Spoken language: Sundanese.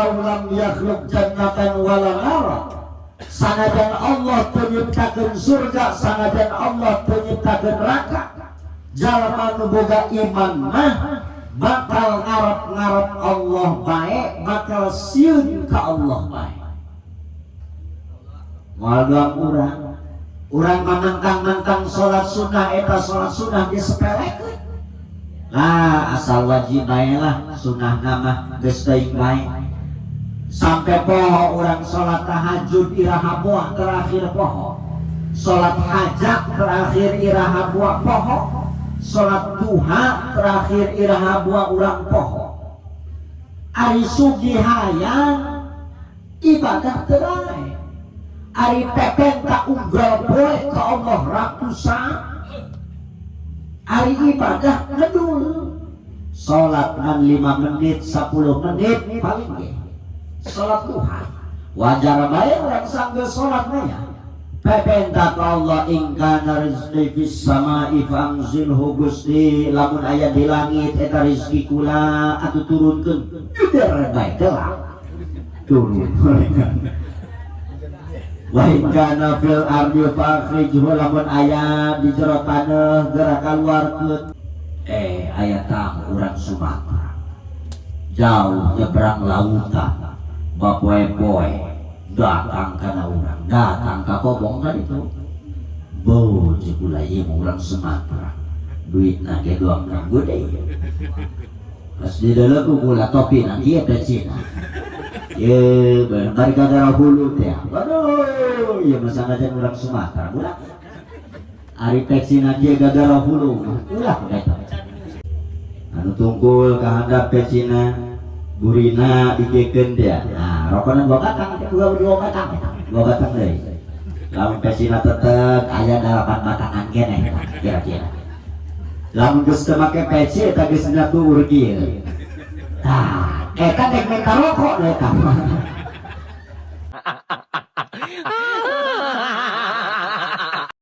Walau lam yakhluq jannatan wala nara, sanajan Allah teu nyiptakeun surga, sanajan Allah teu nyiptakeun neraka, jalma nu boga iman mah bakal ngarep-ngarep Allah bae, bakal sieun ka Allah bae. Moal doang urang, urang mah mangkang-mangkang salat sunnah, eta salat sunnah disepelekeun. Lah, asal wajib bae lah, sunnah mah geus teuing bae. Sampai poho urang salat tahajud iraha buah terakhir poho, salat hajat terakhir iraha buah poho, salat duha terakhir iraha buah urang poho. Ari sugih hayang ibadah teu bae, ari pepenta unggal poe ka Allah ratusan, ari ibadah ngedul. Salat ngan 5 menit, 10 menit paling ge. Salat duha wajar bae urang sanggeus salat mah ya pepenta ka Allah, in kana rizqi fis sama'i fa'anzilhu. Gusti, lamun aya di langit eta rezeki kula atuh turunkeun. Jeder bae kelak turun. Wa in kana fil ardi fa'akhrijhu, lamun aya di jero taneuh geura kaluarkeun. Aya tamu urang Sumatera jauh nyebrang lautan, bapoe-poe datang kana urang, datang ka Kobong tadi tuh. Bo cek kula, ieu mah urang Sumatera, duitna ge doang kang gede. Pas di dalam kula topi na kieu pecina ye bari gara hulu teh. Aduh, ieu mah sanajan urang Sumatera ulah, ari pecina kieu gagara hulu ulah eta. Anu tungkul kahandap pecina burina dikekeun dia. Nah, rokona dua batang, dua dua batang, dua batang deui. Lamun pecina tetep aya 8 batangan keneh kira-kira. Lamun geus teu make peci eta geus nyatu kieu. Tah, eta dek minta rokok eta.